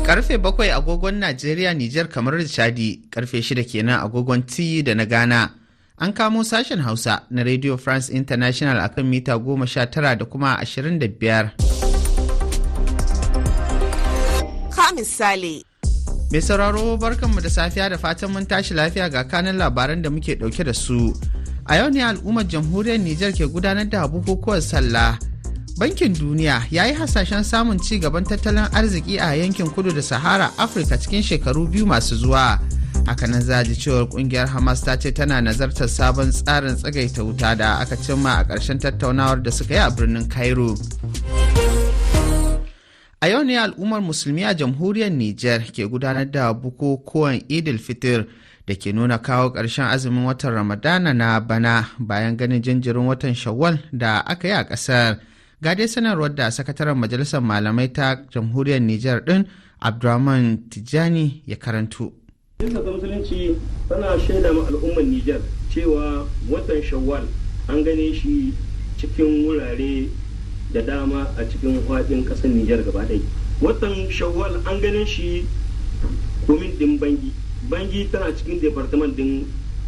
Karfe 7 agogon Najeriya, Nijar, kamar da Chadi, karfe 6 kenan agogon T da na Ghana. An kamo sashen Hausa na Radio France International akan mita 19 da kuma 25. Ka misali. Mai sauraro, barkanmu da safiya da fatan mun tashi lafiya. Ga kanin labaran da muke dauke da su. A yau ne al'ummar Jamhuriyar Nijar ke gudanar da bukukuwan sallah. Bankin Duniya ya yi hasashen samun ci gaban tattalin arziki a yankin kudu da Sahara Afirka cikin shekaru 2 masu zuwa. Hakanan za ji cewar kungiyar Hamas ta ce tana nazartar sabon tsarin tsagaita wuta da aka cimma a ƙarshen tattaunawar da suka yi a birnin Cairo. A yau ne al'ummar Musulmi a Jamhuriyar Nijar ke gudanar da bukukuwan Idil Fitr da ke nuna kawo ƙarshen azumin watan Ramadana na bana bayan ganin jinjirin watan Shawwal da aka yi a ƙasar. Ga dai sanarwar da sakataren majalisar malamai ta Jamhuriyar Nijar ɗin, Abdurrahman Tijjani, ya karanto. Majalisar Musulunci tana shaida ma al'ummar Nijar cewa watan Shawwal an gane shi cikin wurare da dama a cikin faɗin ƙasar Nijar gaba ɗaya. Watan Shawwal an gane shi commune ɗin Bangi. Bangi tana cikin département ɗin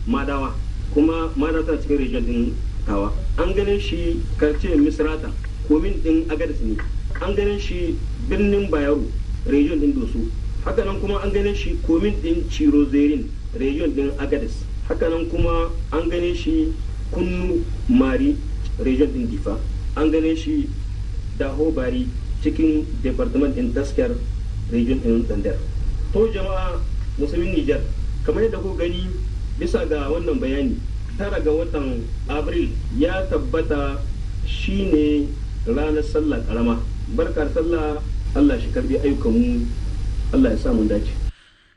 Madawa, kuma Madawa tana cikin région ɗin Tawa. An gane shi quartier Misrata, commune ɗin Agadez ne. An gane shi birnin Bayero, région ɗin Doso. Hakanan kuma an gane shi commune ɗin Tchirozérine, région ɗin Agadez. Hakanan kuma an gane shi Kunnu Mari, région ɗin Difa. An gane shi Daho Bari, cikin département din Taskar, région din Zinder. To jama'a Musulmin Nijar, kamar yadda ku gani, bisa ga wannan bayani, 9 ga watan Abril ya tabbata shine ranar sallah karama. Barkar sallah, Allah shi karbi ayyukanmu, Allah ya sa mun dace.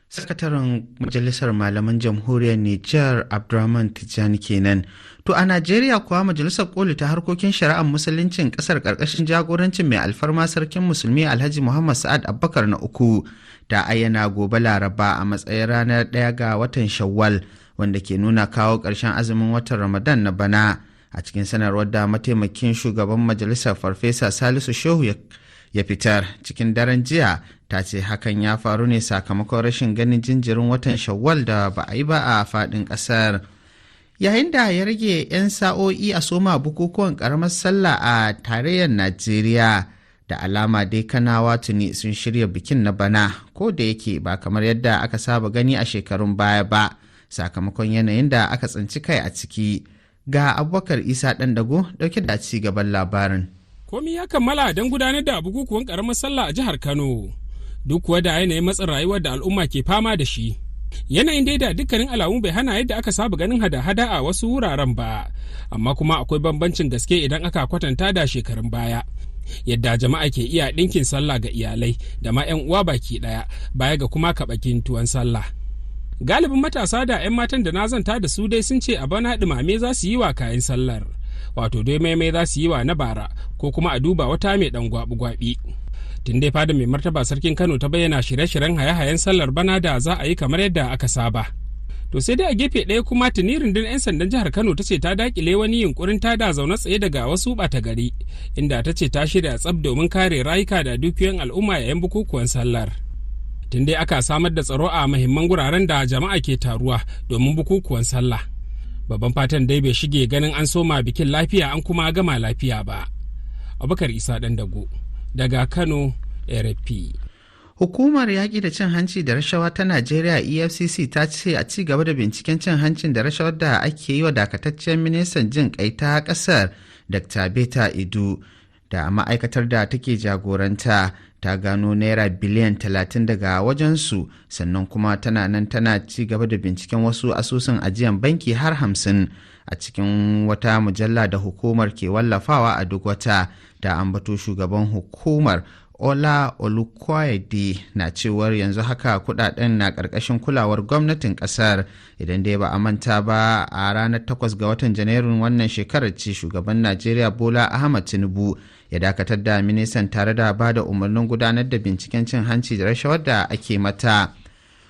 Sakataren Majalisar Malaman Jamhuriyar Nijar, Abdurrahman Tijjani kenan. To a Najeriya kuwa, Majalisar Koli ta harkokin shari'ar Musuluncin kasar karkashin jagorancin Mai Alfarma Sarkin Musulmi Alhaji Muhammad Sa'ad Abubakar na uku ta ayyana gobe Laraba a matsayin ranar 1 ga watan Shawwal, wanda ke nuna kawo ƙarshen azumin watan Ramadan na bana. A cikin sanarwar da mataimakin shugaban majalisar, Farfesa Salisu Shehu, ya fitar cikin daren jiya, ta ce hakan ya faru ne sakamakon rashin ganin jinjirin watan Shawwal da ba a yi ba a faɗin ƙasar. Yayin da ya rage 'yan sa'o'i a soma bukukuwan ƙaramar sallah a tarayyar Najeriya, da alama dai Kanawa tuni sun shirya bikin na bana, ko da yake ba kamar yadda aka saba gani a shekarun baya ba, sakamakon yanayin da aka tsinci kai a ciki. Ga Abubakar Isa Ɗandago ɗauke da ci gaban labarin. Komi ya kammala don gudanar da bukukuwan karamar sallah a jihar Kano, duk kuwa da yanayin matsin rayuwar da al'umma ke fama da shi. Yanayin dai da dukkanin alamu bai hana yadda aka saba ganin hada-hada a wasu wuraren ba, amma kuma akwai bambancin gaske idan aka kwatanta da shekarun baya, yadda jama'a ke iya ɗinkin sallah ga iyalai da ma 'yan uwa baki ɗaya, baya ga kuma kaɓakin tuwon sallah. Galibin matasa da 'yan matan da na zanta da su dai sun ce a bana ɗumame za su yi wa kayan sallar, wato dai maimai za su yi wa na bara ko kuma a duba wata mai dan gwabi-gwabi. Tun dai fada Mai Martaba Sarkin Kano ta bayyana shirye-shiryen haye-hayen sallar bana da za a yi kamar yadda aka saba. To sai dai a gefe ɗaya kuma, tuni rundunar 'yan sandan jihar Kano ta ce ta dakile wani yunkurin tada zaune tsaye daga wasu ɓata gari, inda ta ce ta shirya tsab domin kare rayuka da dukiyoyin al'umma yayin bukukuwan sallar. Tun dai aka samar da tsaro a muhimman guraren da jama'a ke taruwa domin bukukuwan sallah. Babban fatan dai bai shige ganin an soma bikin lafiya an kuma gama lafiya ba. Abubakar Isa Dago daga Kano, RFI. Hukumar yaƙi da cin hanci da rashawa ta Najeriya, EFCC, ta ce a ci gaba da binciken cin hancin da rashawar da ake yi wa dakataccen ministan jin kai ta ƙasar, Dr. Betta Edu, da ma'aikatar da take jagoranta, ta gano naira biliyan 30 daga wajensu. Sannan kuma tana nan tana ci gaba da binciken wasu asusun ajiyan banki har 50. A cikin wata mujalla da hukumar ke wallafawa a duk wata, da ambato shugaban hukumar, Ola Olukoyede, na cewar yanzu haka kudaden na karkashin kulawar gwamnatin kasar. Idan dai ba a manta ba, a ranar 8 ga watan Janairun wannan shekarar ce shugaban Najeriya Bola Ahmad Tinubu ya dakatar da ministan tare da ba da umarnin gudanar da binciken cin hanci da rashawar da ake mata.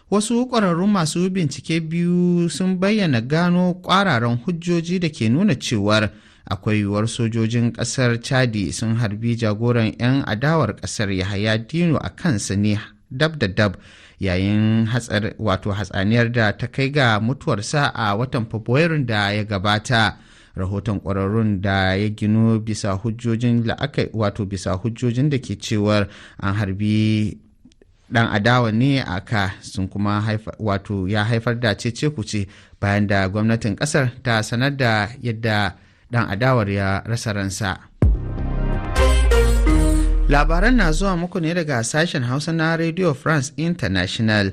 Wasu ƙwararrun masu bincike biyu sun bayyana gano ƙwararan hujjoji da ke nuna cewar akwai yiwuwar sojojin ƙasar Chadi sun harbi jagoran 'yan adawar ƙasar, Yahaya Dino, a kansa ne. dab da dab yayin wato hatsaniyar da ta kai ga mutuwarsa a watan Fabrairun da ya gabata. Rahoton ƙwararrun da ya ginu bisa hujjojin wato bisa hujjojin da ke cewar an harbi dan adawa ne a ka sun kuma wato ya haifar da cece kuce bayan da gwamnatin kasar ta sanar da yadda dan adawar ya rasa ransa. Labaran na zuwa muku ne daga sashen Hausa na Radio France International.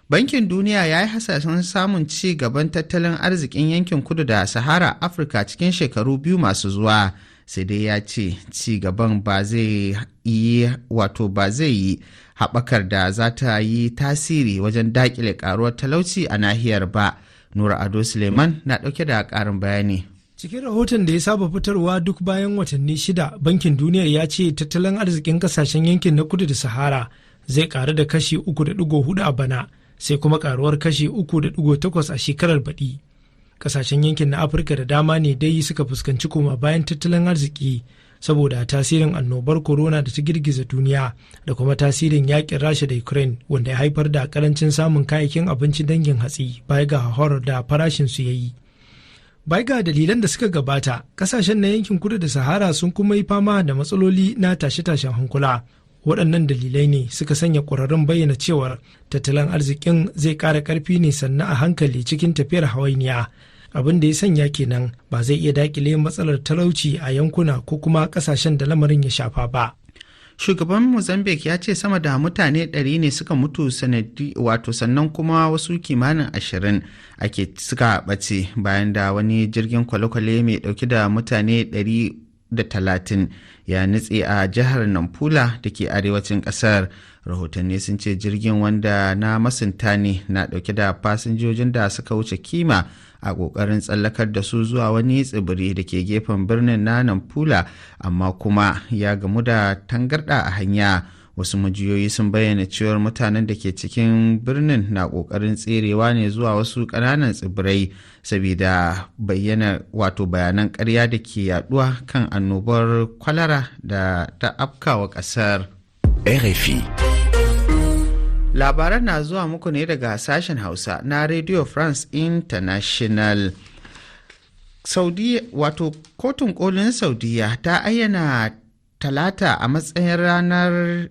Bankin Duniya ya yi hasashen samun ci gaban tattalin arzikin yankin kudu da Sahara Afirka cikin shekaru 2 masu zuwa. Sai dai ya ce ci gaban ba zai yi wato ba zai yi haɓakar da za ta yi tasiri wajen daƙile ƙaruwar talauci a nahiyar ba. Nura Ado Suleiman na ɗauke da ƙarin bayani. Cikin rahoton da ya saba fitarwa duk bayan watanni 6, Bankin Duniya ya ce tattalin arzikin kasashen yankin na kudu da Sahara zai karu da kashi 3.4 a bana, sai kuma karuwar kashi 3.8 a shekarar baɗi. Kasashen yankin na Afirka da dama ne dai suka fuskanci koma bayan tattalin arziki saboda tasirin annobar corona da ta girgiza duniya da kuma tasirin yakin Rasha da Ukraine, wanda ya haifar da karancin samun kayayyakin abinci dangin hatsi baya ga hauhawar da farashin su yayi. Bai ga dalilan da suka gabata, kasashen na yankin kudu da Sahara sun kuma yi fama da matsaloli na tashe-tashen hankula. Waɗannan dalilai ne suka sanya ƙwararrun bayyana cewar tattalin arzikin zai ƙara ƙarfi ne sannan a hankali cikin tafiyar hawainiya. Abin da ya sanya kenan ba zai iya daƙile matsalar talauci a yankuna ko kuma ƙasashen da lamarin ya shafa ba. Shugaban Mozambique ya ce sama da mutane 100 ne suka mutu sanadi wato sannan kuma wasu kimanin 20 ake suka ɓace bayan da wani jirgin kwale-kwale mai ɗauke da mutane 130 ya nutse a jihar Nampula da ke arewacin ƙasar. Rahotanni sun ce jirgin wanda na masunta ne na ɗauke da fasinjojin da suka wuce kima a ƙoƙarin tsallakar da su zuwa wani tsibiri da ke gefen birnin na Nampula, amma kuma ya gamu da tangarɗa a hanya. Wasu majiyoyi sun bayyana cewar mutanen da ke cikin birnin na ƙoƙarin tserewa ne zuwa wasu ƙananan tsibirai saboda bayyana wato bayanan ƙarya da ke yaduwa kan annobar kwalara da ta afkawa ƙasar. RFI. Labaran na zuwa muku ne daga sashen Hausa na Radio France International. Saudi wato kotun kolin Saudiya ta ayyana Talata a matsayin ranar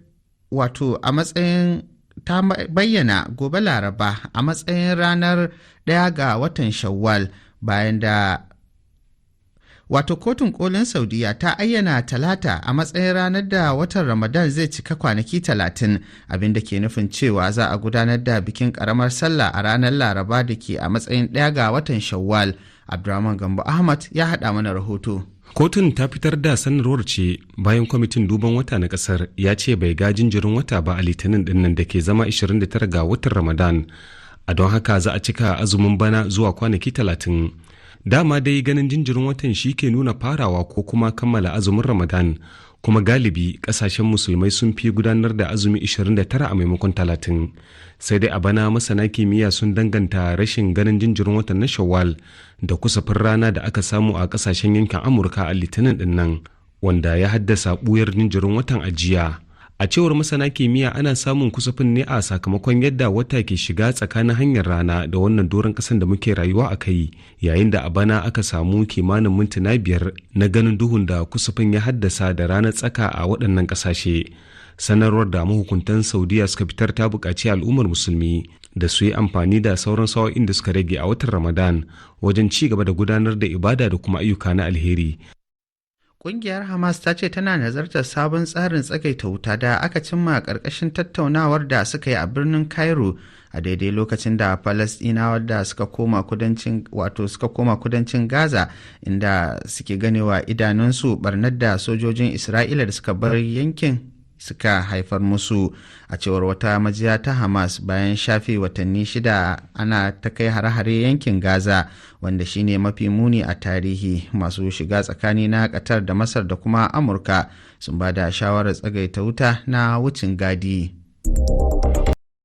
wato a matsayin ta bayyana gobe Laraba a matsayin ranar 1 ga watan Shawwal bayan da wato kotun kolin Saudiya ta ayyana Talata a matsayin ranar da watan Ramadan zai cika kwanaki 30, abinda ke nufin cewa za a gudanar da bikin karamar sallah a ranar Laraba da ke a matsayin 1 ga watan Shawwal. Abdurrahman Gambo Ahmad ya haɗa mana rahoto. Kotun ta fitar da sanarwar ce bayan kwamitin duban wata na kasar ya ce bai ga jinjirin wata ba a Litinin dinnan da ke zama 29 ga watan Ramadan. A don haka za a cika azumin bana zuwa kwanaki 30. Dama dai ganin jinjirin watan shi ke nuna farawa ko kuma kammala azumin Ramadan, kuma galibi kasashen musulmai sun fi gudanar da azumi 29 a maimakon 30. Sai dai a bana masana kimiyya sun danganta rashin ganin jinjirin watan na Shawwal da kusafin rana da aka samu a kasashen yankin Amurka a Litinin din nan, wanda ya haddasa buyar jinjirin watan ajiya. A cewar masana kimiyya, ana samun kusafin ne a sakamakon yadda wata ke shiga tsakanin hanyar rana da wannan doron kasan da muke rayuwa a kai, yayin da a bana aka samu kimanin mintuna 5 na ganin duhun da kusafin ya haddasa da ranar tsaka a waɗannan ƙasashe. Sanarwar da mahukuntan Saudiya suka fitar ta buƙaci al'ummar musulmi da su yi amfani da sauran sa'o'in da suka rage a watan Ramadan wajen ci gaba da gudanar da ibada da kuma ayyuka na alheri. Ƙungiyar Hamas ta ce tana nazartar sabon tsarin tsagaita wuta da aka cimma a ƙarƙashin tattaunawar da suka yi a birnin Cairo a daidai lokacin da Falasɗinawa da suka koma kudancin wato suka koma kudancin Gaza, inda suke ganewa idanunsu barnar da sojojin Isra'ila da suka bar yankin suka haifar musu. A cewar wata majiya ta Hamas, bayan shafe watanni 6 ana ta kai hare-hare yankin Gaza, wanda shine mafi muni a tarihi, masu shiga tsakani na Qatar da Masar da kuma Amurka sun ba da shawarar tsagaita wuta na wucin gadi.